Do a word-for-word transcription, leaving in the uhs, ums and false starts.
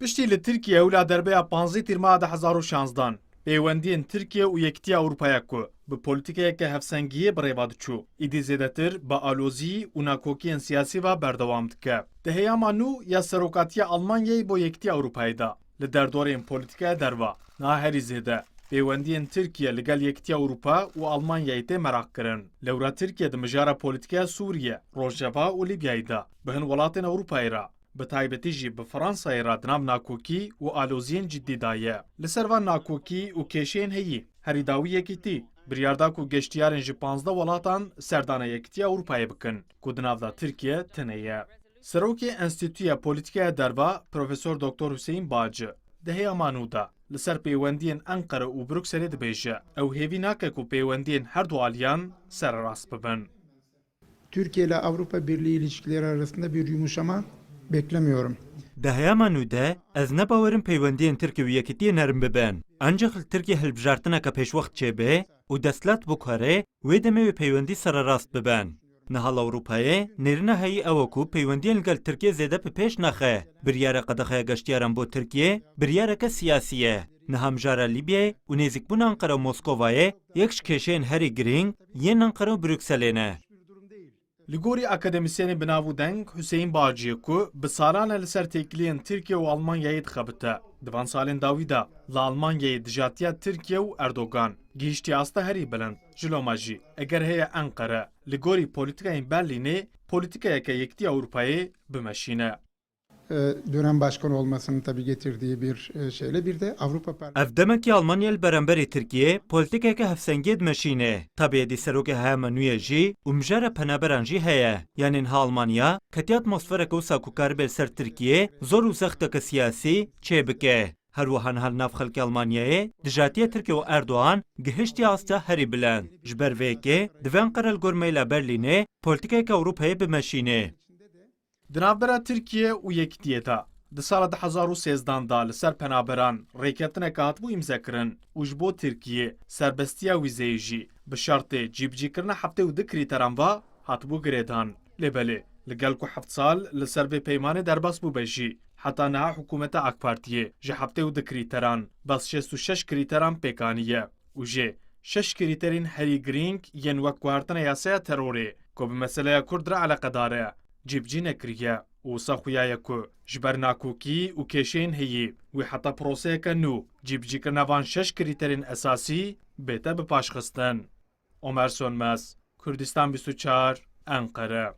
Piştî li Tirkiye û la derbeya panzdeh Tîrmeha du hezar û şanzdan, peywendiyên Tirkiye û Yekitiya Ewropayê ku bi polîtîkeyeke hevsengiyê bi rêva diçû, îdî zêdetir bi alozî û nakokiyên siyasî ve berdewam dike. Di heyama nû ya serokatiya Almanyayê bo Yekitiya Ewropayê de, li derdorên polîtîkaya derva, niha herî zêde peywendiyên Tirkiye li gel Yekitiya Ewropa û Almanyayê tê meraq kirin. Lewra Tirkiye di mijara polîtîkaya Sûriye, Rojava û Lîbyayê de bi hin welatên Ewropayê re, bi taybetî jî bi Fransayê re di nav nakokî û aloziyên ciddî de ye. Li ser van nakokî û kêşeyên heyî, herî dawî Yekîtî biryar da ku geştiyarên ji panzdeh welatan serdana Yekîtiya Ewropayê bikin, ku di nav de Tirkiye tune ye. Serokê Enstîtuya Polîtîkaya Derva, Profesor Doktor Huseyîn Baci, di heyama nû de li ser peywendiyên Enqere û Brukselê dibêje, ew hêvî nake ku peywendiyên her du aliyan sererast bibin. Türkiye ile Avrupa Birliği ilişkileri arasında bir yumuşama beklemiyorum. Di heyama nû de ez ne bawerim peywendiyên Tirkiye û Yekîtiyê nerm bibin. Encax li Tirkiye hilbijartineke pêşwext çêbe û desthilat bikare, wê demê wê peywendî sererast bibin. Niha li Ewropayê nêrîna heyî ew e ku peywendiyên li gel Tirkiye zêde bi pêş nexe. Biryara qedexeya geştiyaran bo Tirkiye biryareke siyasî ye. Niha mijara Lîbyayê û nêzîkbûna Enqere û Moskovayê yek ji kêşeyên herî girîng yên Enqere û Brukselê ne. Li gorî akademîsyenê bi nav û deng Huseyîn Baciyê ku bi salan e li ser têkiliyên Tirkiye û Almanyayê dixebite, di van salên dawî de li Almanyayê dijatiya Tirkiye û Erdogan gihiştiye asta herî bilind. Ji loma jî, eger heye Enqere li gorî polîtîkayên Berlînê polîtîkayeke Yekîtiya Ewropayê bimeşîne. E, dönem başkan olmasının tabii getirdiği bir e, şeyle bir de Avrupa Parlamentosu. Ev demekî Almanya li beramberî Tirkiyê polîtîkeke hevsengiyê dimeşîne. Tabî êdî serokê heyama nû ye jî û mijara penaberan jî heye. Yanî niha Almanya ketiye atmosfereke wisa ku karibe li ser Tirkiyê zor û zexteke siyasî çêbike. Her wiha niha li nav xelkê Almanyayê dijatiya Tirkiye û Erdogan gihiştiye asta herî bilind. Ji ber vê yekê divê Enqere li gor meyla Berlînê polîtîkeke Ewropayê bimeşîne. Di navbera Tirkiye û Yekîtiyê de di sala du hezar û sêzdan de li ser penaberan rêketineke hatibû îmzekirin û ji bo Tirkiyê serbestiya wîzeyê jî bi şertê cîbicîkirina heftê û du krîteran ve hatibû girêdan. Lê belê, li gel ku heft sal li ser vê peymanê derbas bûbe jî, heta niha hikûmeta AK Partiyê ji heftê û du krîteran bes şêst û şeş krîteran pêk aniye. Û jê şeş krîterên herî girîng yên wek guhertina yasaya terorê ku bi meseleya Kurd re eleqedar e, cîbicî nekiriye û wisa xuya ye ku ji ber nakokî û kêşeyên heyî wê heta proseyeke nû cîbicîkirina van şeş krîterên esasî bête bipaşxistin. Omer Sönmez, Kurdistan bîst û çar, Enqere.